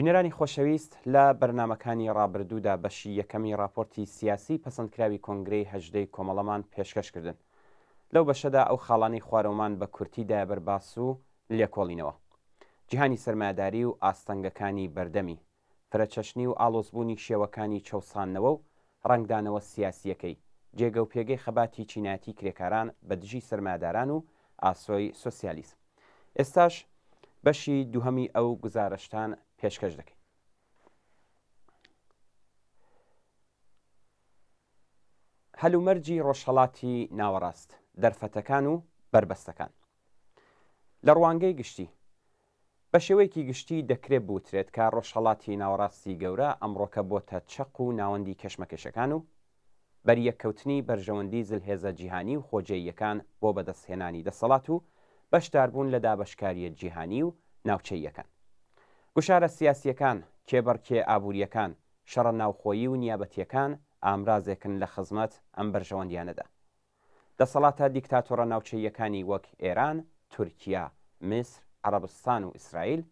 بینەرانی خۆشەویست لە بەرنامەکانی ڕابردوودا بەشی یەکەمی ڕاپۆرتی سیاسی پەسەندکراوی کۆنگرەی هەژدەی کۆمەڵەمان پێشکەش کردن. لەو بەشەدا ئەو خاڵانەی خوارەوەمان بە کورتی دایە بەر باس و لێکۆڵینەوە. جیهانی سەرمایەداری و ئاستەنگەکانی بەردەمی، فرەچەشنی و ئاڵۆزبوونی شێوەکانی چەوساندنەوە و ڕەنگدانەوە سیاسییەکەی، جێگە و پێگەی خەباتی چینایەتی کرێکاران بە دژی سەرمایەداران و ئاسۆی سۆسیالیزم. ئێستاش بەشی دووهەمی ئەو گوزارەشتان پێشکەش دەکەین. هەلومەرجی ڕۆژهەڵاتی ناوەڕاست، دەرفەتەکان و بەربەستەکان. لە ڕوانگەی گشتی، بە شێوەیەکی گشتی دەکرێ بوترێت کە ڕۆژهەڵاتی ناوەڕاستی گەورە ئەمڕۆکە بۆتە چەق و ناوەندی کێشمەکێشەکان و بەریەککەوتنی بەرژەوەندی زلهێزە جیهانی و خۆجێییەکان بۆ بەدەستهێنانی دەسەڵات و بەشداربوون لە دابەشکارییە جیهانی و ناوچەییەکان. گوشارە سیاسییەکان، کێبەڕکێ ئابوورییەکان، شەڕە ناوخۆیی و نیابەتییەکان ئامرازێکن لە خزمەت ئەم بەرژەوەندییانەدا. دەسەڵاتە دیکتاتۆڕە ناوچەییەکانی وەک ئێران، تورکیا، میسر، عەڕەبستان و ئیسرائیل،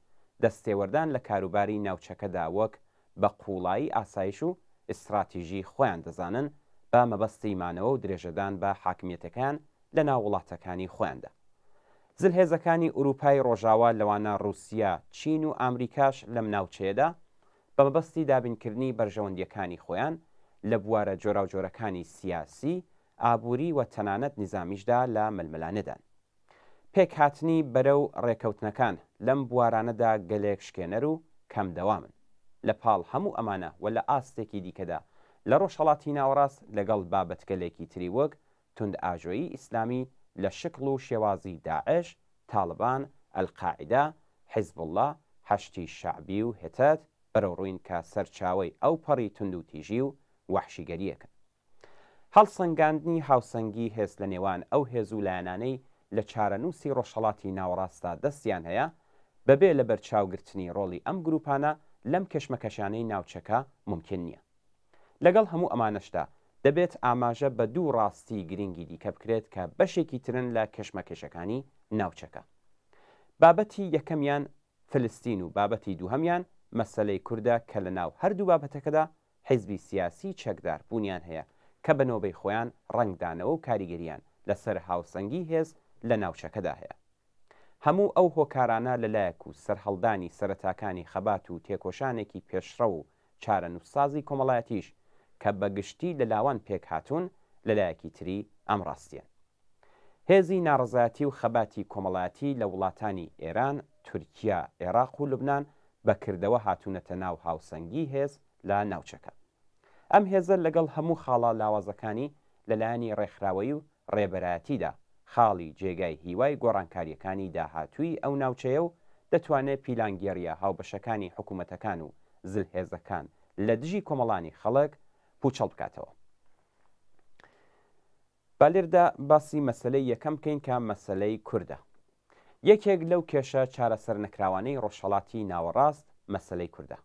دەستێوەردان لە کاروباری ناوچەکەدا وەک بە قووڵایی ئاسایش و ئیستڕاتیژی خۆیان دەزانن بە مەبەستی مانەوە و درێژەدان بە حاکمیەتەکەیان لە ناو وڵاتەکانی خۆیاندا. زلهێزەکانی ئورووپای ڕۆژاوا لەوانە ڕووسیە، چین و ئامریکاش لەم ناوچەیەدا بە مەبەستی دابینکردنی بەرژەوەندییەکانی خۆیان لە بوارە جۆراوجۆرەکانی سیاسی، ئابووری و تەنانەت نیزامیشدا لە ململانێدان. پێکهاتنی بەرە و ڕێکەوتنەکان لەم بوارانەدا گەلێک شکێنەر و کەم دەوامن. لە پاڵ هەموو ئەمانە و لە ئاستێکی دیکەدا لە ڕۆژهەڵاتی ناوەڕاست لەگەڵ بابەتگەلێکی تری وەک توندئاژۆیی ئیسلامی لە شکڵ و شێوازی داعش، تاڵبان، ئەلقاعیدە، حیزبوڵڵا، حەشدی شەعبی و هتد بەرەوڕووین کە سەرچاوەی ئەوپەڕی توندوتیژی و وەحشیگەرییەکن. هەڵسەنگاندنی هاوسەنگی هێز لە نێوان ئەو هێز و لایەنانەی لە چارەنووسی ڕۆژهەڵاتی ناوەڕاستدا دەستیان هەیە، بەبێ لەبەرچاوگرتنی ڕۆڵی ئەم گرووپانە لەم کێشمەکەشانەی ناوچەکە مومکین نییە. لەگەڵ هەموو ئەمانەشدا، دەبێت ئاماژە بە دوو ڕاستیی گرینگی دیکە بکرێت کە بەشێکی ترن لە کێشمەکێشەکانی ناوچەکە. بابەتی یەکەمیان فلستین و بابەتی دووهەمیان مەسەلەی کوردە کە لە ناو هەردوو بابەتەکەدا حیزبی سیاسیی چەکدار بوونیان هەیە کە بە نۆبەی خۆیان ڕەنگدانەوە و کاریگەرییان لە سەر هاوسەنگی هێز لە ناوچەکەدا هەیە. هەموو ئەو هۆکارانە لە لایەک و سەرهەڵدانی سەرەتاکانی خەبات و تێکۆشانێکی پێشڕەو و چارەنووسسازی کۆمەڵایەتیش کە بە گشتی لە لاوان پێکهاتوون لە لایەکی تری ئەم ڕاستیەن. هێزی ناڕەزایەتی و خەباتی کۆمەڵایەتی لە وڵاتانی ئێران، تورکیا، ئێراق و لوبنان بە کردەوە هاتوونەتە ناو هاوسەنگی هێز لە ناوچەکە. ئەم هێزە لەگەڵ هەموو خاڵە لاوازەکانی لە لایەنی ڕێکخراوەیی و ڕێبەرایەتیدا خاڵی جێگای هیوای گۆڕانکارییەکانی داهاتووی ئەو ناوچەیە و دەتوانێ پیلانگێڕییە هاوبەشەکانی حکوومەتەکان و زلهێزەکان لە دژی کۆمەڵانی خەڵک پووچەڵ بکاتەوە. با لێردا باسی مەسەلەی یەکەم بکەین کە مەسەلەی کوردە. یەکێک لەو کێشە چارەسەرنەکراوانەی ڕۆژهەڵاتی ناوەڕاست مەسەلەی کوردە.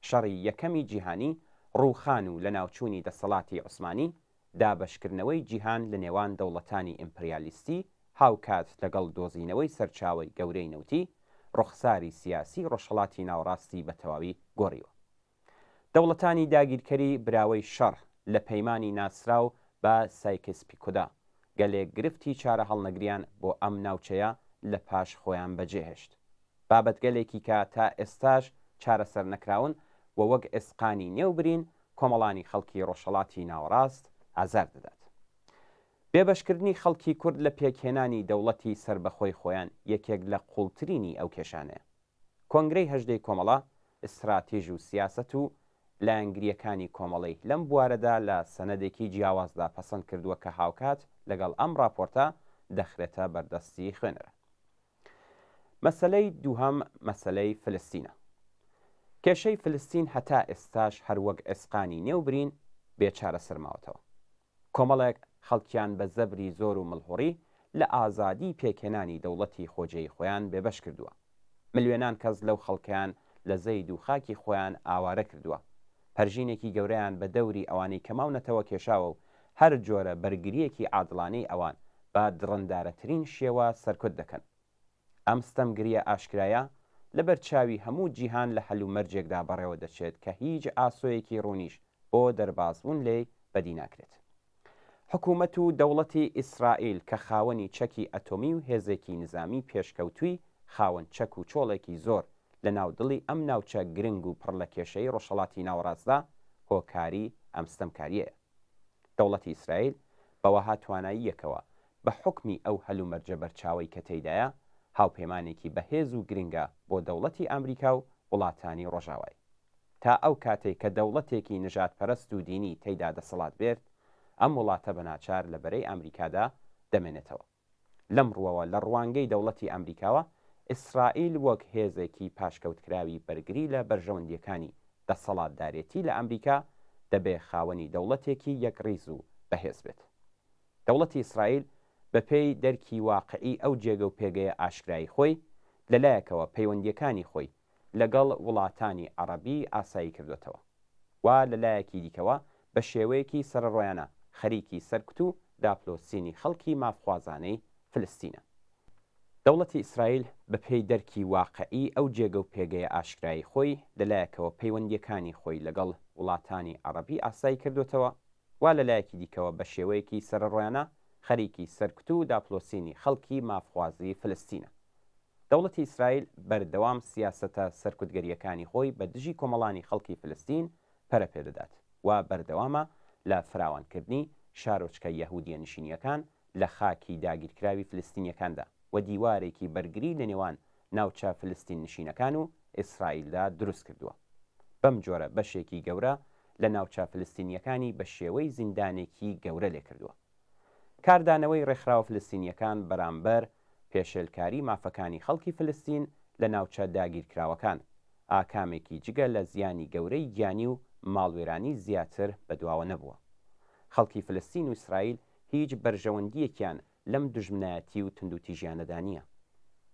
شەڕی یەکەمی جیهانی، ڕووخان و لەناوچوونی دەسەڵاتی عوسمانی، دابەشکردنەوەی جیهان لە نێوان دەوڵەتانی ئیمپریالیستی هاوکات لەگەڵ دۆزینەوەی سەرچاوەی گەورەی نەوتی، ڕوخساری سیاسی ڕۆژهەڵاتی ناوەڕاستی بە تەواوی گۆڕیوە. دەوڵەتانی داگیرکەری براوەی شەڕ لە پەیمانی ناسراو بە سایکس پیکۆدا، گەلێک گرفتی چارەهەڵنەگریان بۆ ئەم ناوچەیە لە پاش خۆیان بەجێهێشت. بابەتگەلێکی کە تا ئێستاش چارەسەر نەکراون و وەک ئێسقانی نێو برین کۆمەڵانی خەڵکی ڕۆژهەڵاتی ناوەڕاست ئازار دەدات. بێبەشکردنی خەڵکی کورد لە پێکهێنانی دەوڵەتی سەربەخۆی خۆیان یەکێک لە قووڵترینی ئەو کێشانەیە. کۆنگرەی هەژدەی کۆمەڵە، ئیستراتیژ و سیاسەت و لایەنگرییەکانی کۆمەڵەی لەم بوارەدا لە سەنەدێکی جیاوازدا پەسەند کردووە کە هاوکات لەگەڵ ئەم ڕاپۆرتە دەخرێتە بەردەستی خوێنەران. مەسەلەی دووهەم مەسەلەی فلستینە. کێشەی فلستین هەتا ئێستاش هەر وەک ئێسقانی نێو برین بێ چارەسەر ماوەتەوە. کۆمەڵێک خەڵکیان بە زەبری زۆر و ملهوڕی لە ئازادیی پێکهێنانی دەوڵەتی خۆجێی خۆیان بێبەش کردووە. ملیۆنان کەس لەو خەڵکەیان لە زەید و خاکی خۆیان ئاوارە کردووە. پەرژینێکی گەورەیان بە دەوری ئەوانەی کە ماونەتەوە کێشاوە و هەر جۆرە بەرگرییەکی عادڵانەی ئەوان بە دڕندارەترین شێوە سەرکوت دەکەن. ئەم ستەمگرییە ئاشکرایە. لەبەر چاوی هەموو جیهان لە هەلومەرجێکدا بەڕێوە دەچێت کە هیچ ئاسۆیەکی ڕوونیش بۆ دەربازبوون لێی بەدی ناکرێت. حکوومەت و دەوڵەتی ئیسرائیل کە خاوەنی چەکی ئەتۆمی و هێزێکی نزامی پێشکەوتووی خاوەن چەک و چۆڵێکی زۆر لە ناو دڵی ئەم ناوچە گرنگ و پڕ لە کێشەی ڕۆژهەڵاتی ناوەڕاستدا هۆکاری ئەم ستەمکارییەیە. دەوڵەتی ئیسرائیل بە وەها تواناییەکەوە بە حوکمی ئەو هەلومەرجە بەرچاوەی کە تێیدایە، هاوپەیمانێکی بەهێز و گرنگە بۆ دەوڵەتی ئامریکا و وڵاتانی ڕۆژاوای. تا ئەو کاتەی کە دەوڵەتێکی نەژادپەرەست و دینی تێیدا دەسەڵات بێت، ئەم وڵاتە بە ناچار لە بەرەی ئامریکادا دەمێنێتەوە. لەم ڕووەوە لە ڕوانگەی دەوڵەتی ئامریکاوە، ئیسرائیل وەک هێزێکی پاشکەوتکراوی بەرگری لە بەرژەوەندییەکانی دەسەڵاتدارێتی لە ئامریکا، دەبێ خاوەنی دەوڵەتێکی یەکڕیز و بەهێز بێت. دەوڵەتی ئیسرائیل بە پێی دەرکی واقعی ئەو جێگە و پێگەیە ئاشکرای خۆی، لە لایەکەوە پەیوەندییەکانی خۆی لەگەڵ وڵاتانی عەڕەبی ئاسایی کردۆتەوە و لە لایەکی دیکەوە بە شێوەیەکی سەرەڕۆیانە خەریکی سەرکوت و داپلۆسینی خەڵکی مافخوازانەی فلستینە. دەوڵەتی ئیسرائیل بە پێی دەرکی واقعی ئەو جێگە و پێگەیە ئاشکرای خۆی، لە لایەکەوە پەیوەندییەکانی خۆی لەگەڵ وڵاتانی عەڕەبی ئاسایی کردۆتەوە و لە لایەکی دیکەوە بە شێوەیەکی سەرەڕۆیانە خەریکی سەرکوت و داپلۆسینی خەڵکی مافخوازی فلستینە. دەوڵەتی ئیسرائیل بەردەوام سیاسەتە سەرکوتگەرییەکانی خۆی بە دژی کۆمەڵانی خەڵکی فلستین پەرە پێدەدات و بەردەوامە لە فراوانکردنی شارۆچکە یەهودییە نشینییەکان لە خاکی داگیرکراوی فلستینییەکاندا و دیوارێکی بەرگری لە نێوان ناوچە فلستین نشینەکان و ئیسرائیلدا دروست کردووە. بەم جۆرە بەشێکی گەورە لە ناوچە فلستینییەکانی بە شێوەی زیندانێکی گەورە لێکردووە. کاردانەوەی ڕێکخراوە فلستینییەکان بەرامبەر پێشێلکاری مافەکانی خەڵکی فلستین لە ناوچە داگیرکراوەکان، ئاکامێکی جگە لە زیانی گەورەی گیانی و ماڵوێرانی زیاتر بەدواوە نەبووە. خەڵکی فلستین و ئیسرائیل هیچ بەرژەوەندییەکیان لەم دوژمنایەتی و توندوتیژیانەدا نییە.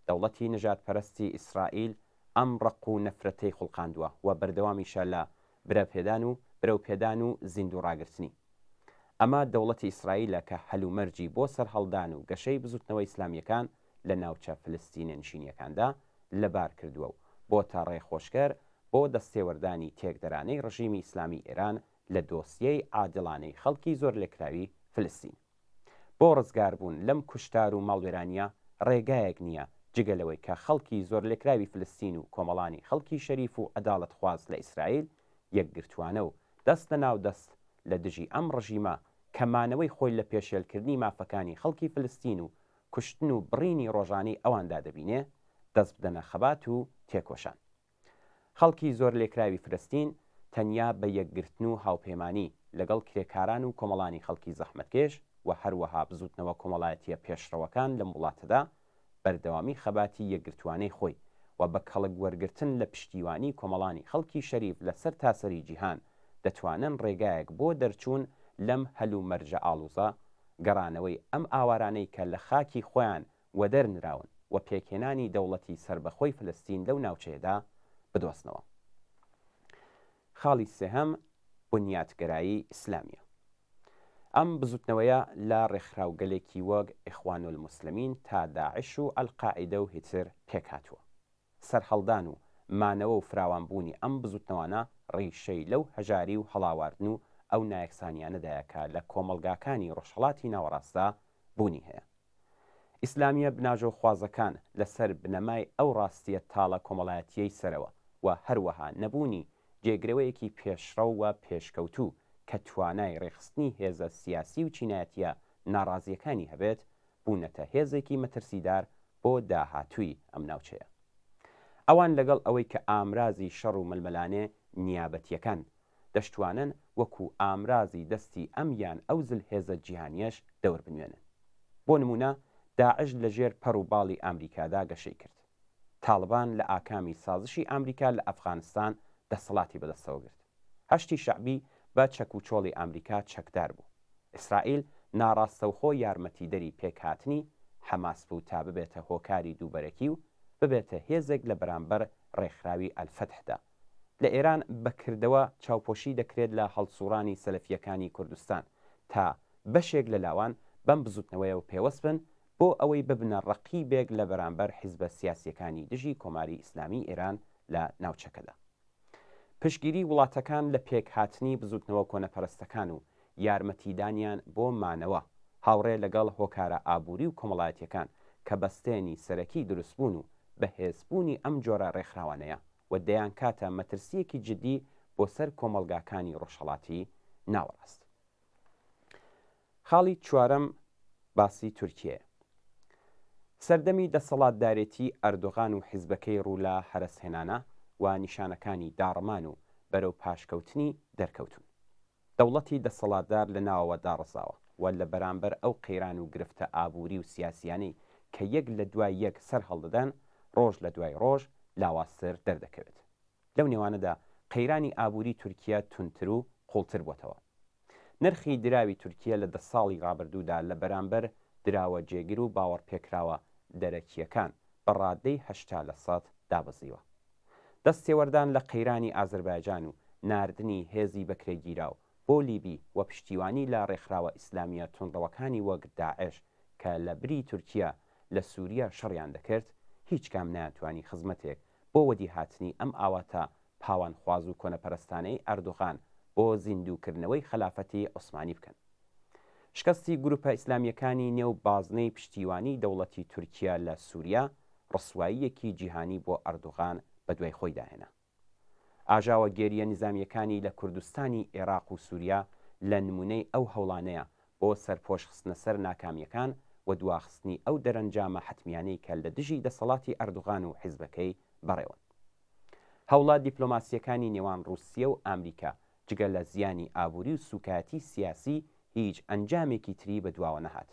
دەوڵەتی نەژادپەرستی ئیسرائیل ئەم ڕق و نەفرەتەی خوڵقاندووە و بەردەوامیشە لە برەپێدان و برەوپێدان و زیندوو ڕاگرتنی. ئەمە دەوڵەتی ئیسرائیلە کە هەلومەرجی بۆ سەرهەڵدان و گەشەی بزوتنەوە ئیسلامییەکان لە ناوچە فلستینێنشینییەکاندا لەبار کردووە و بۆتە ڕێخۆشکەر بۆ دەستێوەردانی تێکدەرانەی ڕژیمی ئیسلامیی ئێران لە دۆسیەی عادڵانەی خەڵکی زۆرلێکراوی فلستین. بۆ ڕزگاربوون لەم کوشتار و ماڵوێرانییە ڕێگایەک نییە جگە لەوەی کە خەڵکی زۆرلێکراوی فلستین و کۆمەڵانی خەڵکی شەریف و عەداڵەتخواز لە ئیسرائیل یەکگرتووانە و دەست لە ناو دەست لە دژی ئەم ڕژیمە کە مانەوەی خۆی لە پێشێلکردنی مافەکانی خەڵکی فلستین و کوشتن و بڕینی ڕۆژانەی ئەواندا دەبینێ، دەست بدەنە خەبات و تێکۆشان. خەڵکی زۆرلێکراوی فلستین تەنیا بە یەکگرتن و هاوپەیمانی لەگەڵ کرێکاران و کۆمەڵانی خەڵکی زەحمەتکێش و هەروەها بزووتنەوە کۆمەڵایەتییە پێشڕەوەکان لەم وڵاتەدا بەردەوامی خەباتی یەکگرتووانەی خۆی و بە کەڵک وەرگرتن لە پشتیوانی کۆمەڵانی خەڵکی شەریف لە سەرتاسەری جیهان دەتوانن ڕێگایەک بۆ دەرچوون لەم هەلومەرجە ئاڵوزە گەڕانەوەی ئەم ئاوارانەی کە لە خاکی خۆیان وەدەر نراون و پێکهێنانی دەوڵەتی سەربەخۆی فلستین لەو ناوچەیەدا بدۆزنەوە. خاڵی سێهەم بنیاتگەرایی ئیسلامییە. ئەم بزوتنەوەیە لە ڕێکخراوگەلێکی وەک ئیخوانولموسلمین تا داعش و ئەلقاعیدە و هیتر پێکهاتووە. سەرهەڵدان و مانەوە و فراوانبوونی ئەم بزوتنەوانە ڕیشەی لەو هەژاری و هەڵاواردن و ئەو نایەکسانیانەدایە کە لە کۆمەڵگاکانی ڕۆژهەڵاتی ناوەڕاستدا بوونی هەیە. ئیسلامییە بناژۆخوازەکان لەسەر بنەمای ئەو ڕاستییە تاڵە کۆمەڵایەتییەی سەرەوە و هەروەها نەبوونی جێگرەوەیەکی پێشڕەو و پێشکەوتوو کە توانای ڕێکخستنی هێزە سیاسی و چینایەتییە ناڕازییەکانی هەبێت، بوونەتە هێزێکی مەترسیدار بۆ داهاتووی ئەم ناوچەیە. ئەوان لەگەڵ ئەوەی کە ئامرازی شەڕ و ململانێ نیابەتییەکان، دەشتوانن وەکوو ئامرازی دەستی ئەم یان ئەو زلهێزە جیهانییەش دەور بنوێنن. بۆ نموونە داعش لە ژێر پەڕ و باڵی ئامریکادا گەشەی کرد. تاڵبان لە ئاکامی سازشی ئامریکا لە ئەفغانستان دەسەڵاتی بەدەستەوە گرت. حەشدی شەعبی بە چەک و چۆڵی ئامریکا چەکدار بوو. ئیسرائیل ناڕاستەوخۆ یارمەتیدەری پێکهاتنی حەماس بوو تا ببێتە هۆکاری دووبەرەکی و ببێتە هێزێک لە بەرامبەر ڕێکخراوی ئەلفەتحدا. لە ئێران بە کردەوە چاوپۆشی دەکرێت لە هەڵسوڕانی سەلەفییەکانی کوردستان تا بەشێک لە لاوان بەم بزوتنەوەیەوە پێوەست بن. بۆ ئەوەی ببنە ڕەقیبێک لە بەرامبەر حیزبە سیاسییەکانی دژی کۆماری ئیسلامیی ئێران لە ناوچەکەدا. پشتگیری وڵاتەکان لە پێکهاتنی بزووتنەوە کۆنەپەرستەکان و یارمەتیدانیان بۆ مانەوە، هاوڕێ لەگەڵ هۆکارە ئابووری و کۆمەڵایەتییەکان کە بەستێنی سەرەکی دروستبوون و بەهێزبوونی ئەم جۆرە ڕێکخراوانەیە و دەیانکاتە مەترسییەکی جددی بۆ سەر کۆمەڵگاکانی ڕۆژهەڵاتی ناوەڕاست. خاڵی چوارەم باسی تورکیەیە. سەردەمی دەسەڵاتدارێتی ئەردۆغان و حیزبەکەی ڕوو لە هەرەسهێنانە و نیشانەکانی داڕمان و بەرەو پاشکەوتنی دەرکەوتوون. دەوڵەتی دەسەڵاتدار لە ناوەوە داڕزاوە و لە بەرامبەر ئەو قەیران و گرفتە ئابووری و سیاسیانەی کە یەک لە دوای یەک سەر هەڵدەدەن، ڕۆژ لە دوای ڕۆژ لاوازتر دەردەکەوێت. لەو نێوانەدا قەیرانی ئابووری تورکیە توندتر و قووڵتر بۆتەوە. نرخی دراوی تورکیە لە دە ساڵی ڕابردوودا لە بەرامبەر دراوە جێگر و باوەڕپێکراوە دەرەکییەکان بە ڕادەی 80 لە سەد دابەزیوە. دەست تێوەردان لە قەیرانی ئازەربایجان و ناردنی هێزی بەکرێگیراو بۆ لیبی و پشتیوانی لە ڕێکخراوە ئیسلامییە توندڕەوەکانی وەک داعش کە لە بری تورکیە لە سوریە شەڕیان دەکرد، هیچ کام نەیانتوانی خزمەتێک بۆ وەدیهاتنی ئەم ئاواتە پاوانخواز و کۆنەپەرستانەی ئەردوغان بۆ زیندووکردنەوەی خەلافەتی عوسمانی بکەن. شکستی گروپە ئیسلامییەکانی نێو بازنەی پشتیوانیی دەوڵەتی تورکیە لە سوریا، ڕسواییەکی جیهانی بۆ ئەردوغان بەدوای خۆیدا هێنا. ئاژاوەگێرییە نیزامییەکانی لە کوردستانی ئێراق و سوریا لە نموونەی ئەو هەوڵانەیە بۆ سەرپۆش خستنەسەر ناکامییەکان و دواخستنی ئەو دەرەنجامە حەتمیانەی کە لە دژی دەسەڵاتی ئەردوغان و حیزبەکەی بەڕێوەن. هەوڵە دیپلۆماسییەکانی نێوان ڕووسیە و ئامریکا جگە لە زیانی ئابووری و سووکایەتی سیاسی هیچ ئەنجامێکی تری بەدواوە نەهات.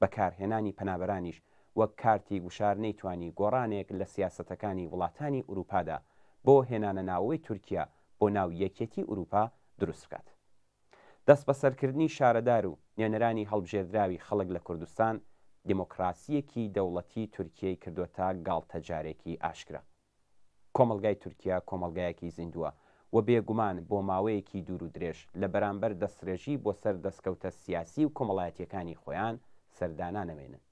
بەکارهێنانی پەنابەرانیش وەک کارتی گوشار نەیتوانی گۆڕانێک لە سیاسەتەکانی وڵاتانی ئورووپادا بۆ هێنانەناوەوەی تورکیا بۆ ناو یەکیەتی ئورووپا دروست بکات. دەستبەسەرکردنی شارەدار و نوێنەرانی هەڵبژێردراوی خەڵک لە کوردستان، دێمۆکڕاسییەکی دەوڵەتی تورکیەی کردۆتە گاڵتەجارێکی ئاشکرا. کۆمەڵگای تورکیە کۆمەڵگایەکی زیندووە و بێ گومان بۆ ماوەیەکی دوور و درێژ لە بەرامبەر دەستڕێژی بۆ سەر دەسکەوتە سیاسی و کۆمەڵایەتییەکانی خۆیان سەردانانەوێنن.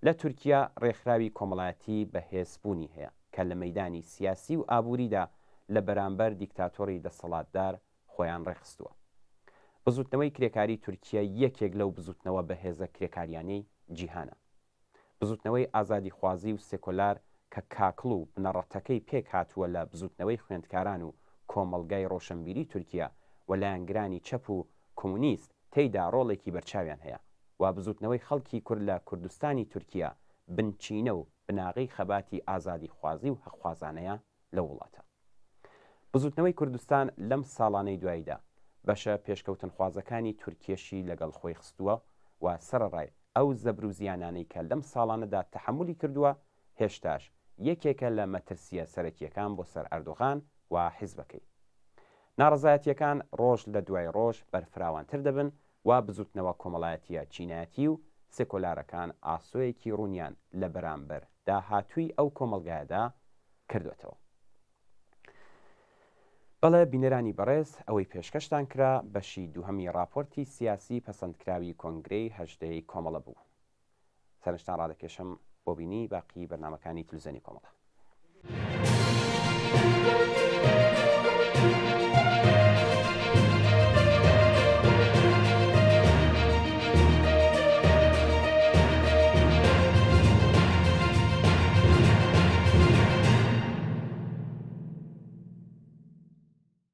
لە تورکیە ڕێکخراوی کۆمەڵایەتی بە هێز بوونی هەیە کە لە مەیدانی سیاسی و ئابووریدا لە بەرامبەر دیکتاتۆڕی دەسەڵاتدار خۆیان ڕێکخستووە. بزووتنەوەی کرێکاری تورکیە یەکێک لەو بزووتنەوە بەهێزە کرێکاریانەی جیهانە. بزووتنەوەی ئازادیخوازی و سێکۆلار کە کاکڵ و بنەڕەتەکەی پێکهاتووە لە بزووتنەوەی خوێندکاران و کۆمەڵگای ڕۆشنبیری تورکیە و لایەنگرانی چەپ و کۆمونیست تێیدا ڕۆڵێکی بەرچاویان هەیە و بزووتنەوەی خەڵکی کورد لە کوردستانی تورکیە بنچینە و بناغەی خەباتی ئازادیخوازی و هەقخوازانەیە لەو وڵاتە. بزووتنەوەی کوردستان لەم ساڵانەی دواییدا بەشە پێشکەوتنخوازەکانی تورکیەشی لەگەڵ خۆی خستووە و سەرەڕای ئەو زەبر و زیانانەی کە لەم ساڵانەدا تەحەمولی کردووە، هێشتاش یەکێکە لە مەترسییە سەرەکییەکان بۆ سەر ئەردۆغان و حیزبەکەی. ناڕەزایەتییەکان ڕۆژ لە دوای ڕۆژ بەرفراوانتر دەبن و بزووتنەوە کۆمەڵایەتییە چینایەتی و سێکۆلارەکان ئاسۆیەکی ڕوونیان لە بەرامبەر داهاتووی ئەو کۆمەڵگایەدا کردۆتەوە. بەڵێ بینەرانی بەڕێز ئەوەی پێشکەشتان کرا بەشی دووهەمی ڕاپۆرتی سیاسی پەسەندکراوی کۆنگرەی هەژدەی کۆمەڵە بوو. سەرنجتان ڕادەکێشم بۆ بینی باقی بەرنامەکانی تلوزیۆنی کۆمەڵە.